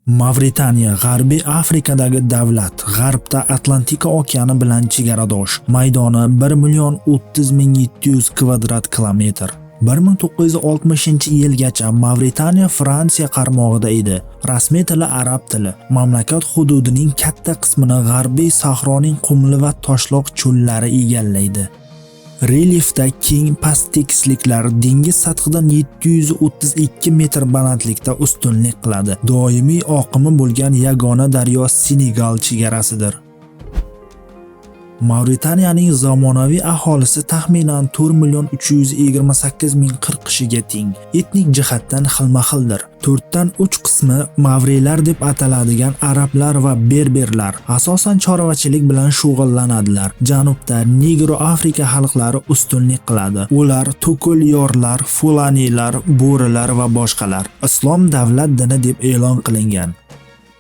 Mavritaniya G'arbiy Afrikadagi davlat, g'arbda Atlantika okeani bilan chegaradosh. Maydoni 1 million 30 ming 700 kvadrat kilometr. 1960-yilgacha Mavritaniya Fransiya qarmog'ida edi. Rasmiy tili arab tili. Mamlakat hududining katta qismini G'arbiy Sahroning qumli va toshloq cho'llari egallaydi. Relyefda keng past tekisliklar dengiz sathidan 732 metr balandlikda ustunlik qiladi. Doimiy oqimi bo'lgan yagona daryo Senegal chegarasidir. Mavritaniyaning zamonaviy aholisi taxminan 4 million 328 ming 40 kishiga teng. Etnik jihatdan xilma-xildir. 4dan 3 qismi mavrilar deb ataladigan arablar va berberlar, asosan chorvachilik bilan shug'ullanadilar. Janubda Negro Afrika xalqlari ustunlik qiladi. Ular to'kul-yorlar, fulanilar, bo'rilar va boshqalar. Islom davlat dini deb e'lon qilingan.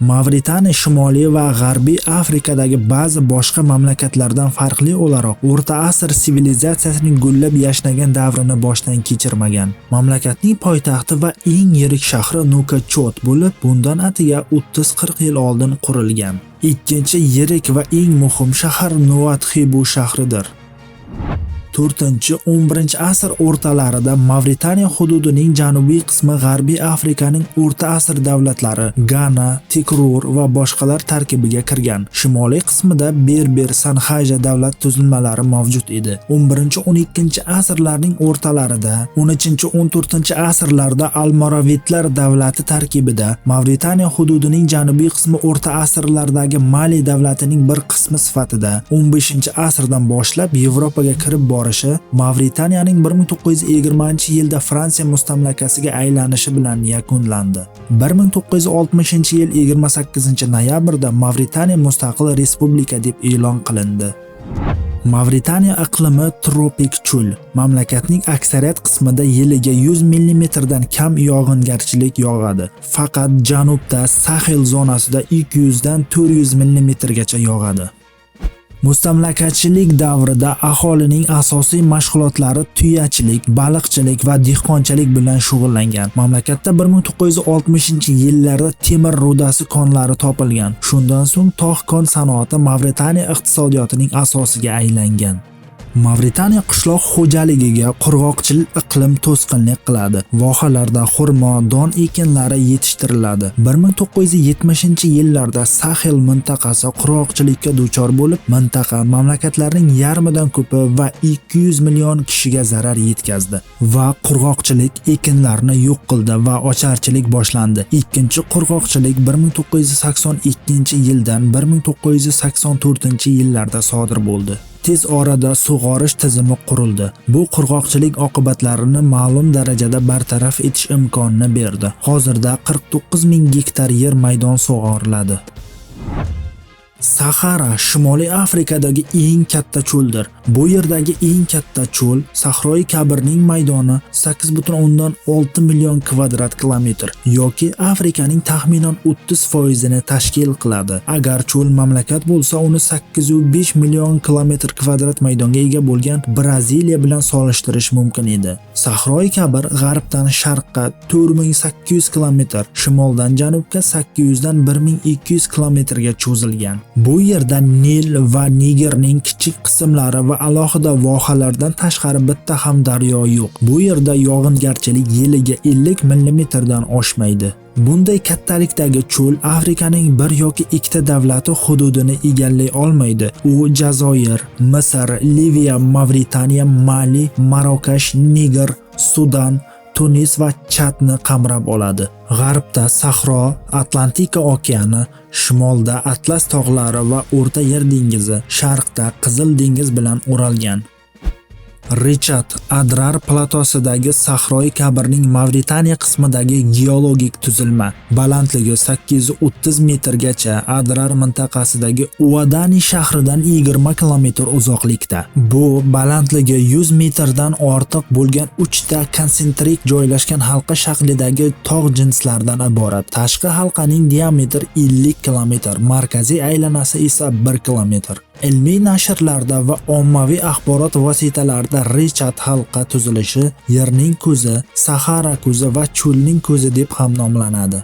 Mavritaniya Shimoliy va G'arbiy Afrikadagi ba'zi boshqa mamlakatlardan farqli o'laroq o'rta asr sivilizatsiyasining gullab yashnagan davrini boshdan kechirmagan. Mamlakatning poytaxti va eng yirik shahri Nukachot bo'lib, bundan atiga 30-40 yil oldin qurilgan. Ikkinchi yirik va eng muhim shahar Nuadxibu shahridir. 4-11 asr o'rtalarida Mavritaniya hududining janubiy qismi G'arbiy Afrikaning o'rta asr davlatlari Gana, Tekrur va boshqalar tarkibiga kirgan. Shimoliy qismida Berber, Sanhaja davlat tuzilmalari mavjud edi. 11-12 asrlarning o'rtalarida, 13-14 asrlarda Almoravidlar davlati tarkibida Mavritaniya hududining janubiy qismi o'rta asrlardagi Mali davlatining bir qismi sifatida 15 asrdan boshlab Yevropaga kirib borishi Mavritaniyaning 1920-yilda Fransiya mustamlakasiga aylanishi bilan yakunlandi. 1960-yil 28 noyabrda Mavritaniya mustaqil respublika deb e'lon qilindi. Mavritaniya iqlimi tropik cho'l. Mamlakatning aksariyat qismida yiliga 100 mm dan kam yog'ingarchilik yog'adi. Faqat janubda Sahel zonasida 200 dan 400 mm gacha yog'adi. Mustamlakachilik davrida aholining asosiy mashg'ulotlari tuyachilik, baliqchilik va dehqonchilik bilan shug'ullangan. Mamlakatda 1960-yillarda temir rudasi konlari topilgan. Shundan so'ng tog'-kon sanoati Mavritaniya iqtisodiyotining asosiga aylangan. Mavritaniya qishloq xo'jaligiga qurg'oqchil iqlim to'sqinlik qiladi. Vohalarda xurmo, don ekinlari yetishtiriladi. 1970-yillarda Sahel mintaqasi qurg'oqchilikka duchor bo'lib, mintaqa mamlakatlarining yarmidan ko'pi va 200 million kishiga zarar yetkazdi va qurg'oqchilik ekinlarni yo'q qildi va ocharchilik boshlandi. Ikkinchi qurg'oqchilik 1982-yildan 1984-yillarda sodir bo'ldi. Tez orada sug'orish tizimi qurildi. Bu qurg'oqchilik oqibatlarini ma'lum darajada bartaraf etish imkonini berdi. Hozirda 49 ming gektar yer maydon sug'oriladi. Sahara Shimoliy Afrikadagi eng katta cho'ldir. Bu yerdagi eng katta cho'l Sahroi Kabirning maydoni 8,6 million kvadrat kilometr yoki Afrikaning taxminan 30 foizini tashkil qiladi. Agar cho'l mamlakat bo'lsa, uni 8,5 million kilometr kvadrat maydonga ega bo'lgan Braziliya bilan solishtirish mumkin edi. Sahroi Kabir g'arbdan sharqqa 4800 kilometr, shimoldan janubga 800 dan 1200 kilometrga cho'zilgan. Bu yerda Nil va Nigerning kichik qismlari va alohida vohalardan tashqari bitta ham daryo yo'q. Bu yerda yog'ingarchilik yiliga 50 mm dan oshmaydi. Bunday kattalikdagi cho'l Afrikaning bir yoki ikkita davlati hududini egallay olmaydi. U Jazoir, Misr, Liviya, Mavritaniya, Mali, Marokash, Niger, Sudan, Tunis va Chadni qamrab oladi. G'arbda Sahro, Atlantika okeani, shimolda Atlas tog'lari va O'rta Yer dengizi, sharqda Qizil dengiz bilan o'ralgan. Richat Adrar platosidagi Sahroi Kabirning Mavritaniya qismidagi geologik tuzilma. Balandligi 830 metrgacha Adrar mintaqasidagi Uadani shahridan 20 km uzoqlikda. Bu balandligi 100 metrdan ortiq bo'lgan 3 ta konsentrik joylashgan halqa shaklidagi tog' jinslaridan iborat. Tashqi halqaning diametri 50 km, markaziy aylanasi esa 1 km. Ilmiy nashrlarda va ommaviy axborot vositalarida Richat halqa tuzilishi Yerning ko'zi, Sahara ko'zi va cho'lning ko'zi deb ham nomlanadi.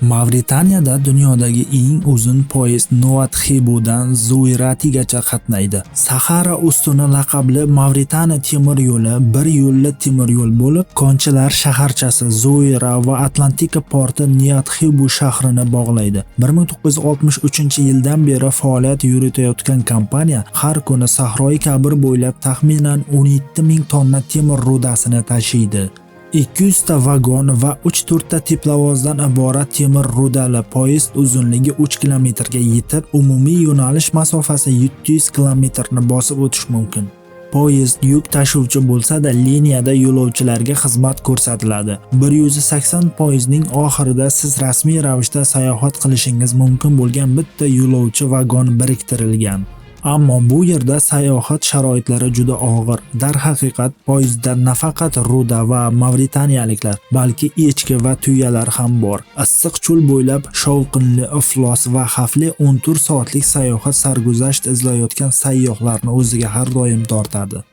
Mavritaniyada dunyodagi eng uzun poyezd Nuadxibudan Zuiratigacha qatnaydi. Sahara ustuni laqabli Mavritaniya temir yo'li bir yo'lli temir yo'l bo'lib, konchilar shaharchasi Zuira va Atlantika porti Nuadxibu shahrini bog'laydi. 1963-yildan beri faoliyat yuritayotgan kompaniya har kuni Sahroi Kabir bo'ylab taxminan 17 ming tonna temir rudasini tashiydi. 200 ta vagon va 3-4 ta teplovozdan iborat temir rudali poyezd uzunligi 3 kilometrga yetib, umumiy yo'nalish masofasi 700 kilometrni bosib o'tish mumkin. Poyezd yuk tashuvchi bo'lsa-da, liniyada yo'lovchilarga xizmat ko'rsatiladi. 180 poyezdning oxirida siz rasmiy ravishda sayohat qilishingiz mumkin bo'lgan bitta yo'lovchi vagon biriktirilgan. Ammo bu yerda sayohat sharoitlari juda og'ir. Darhaqiqat, poyezdda nafaqat ruda va mavrитaniyaliklar, balki echki va tuyalar ham bor. Issiq cho'l bo'ylab shovqinli, iflos va xavfli 14 soatlik sayohat sarguzasht izlayotgan sayyohlarni o'ziga har doim tortadi.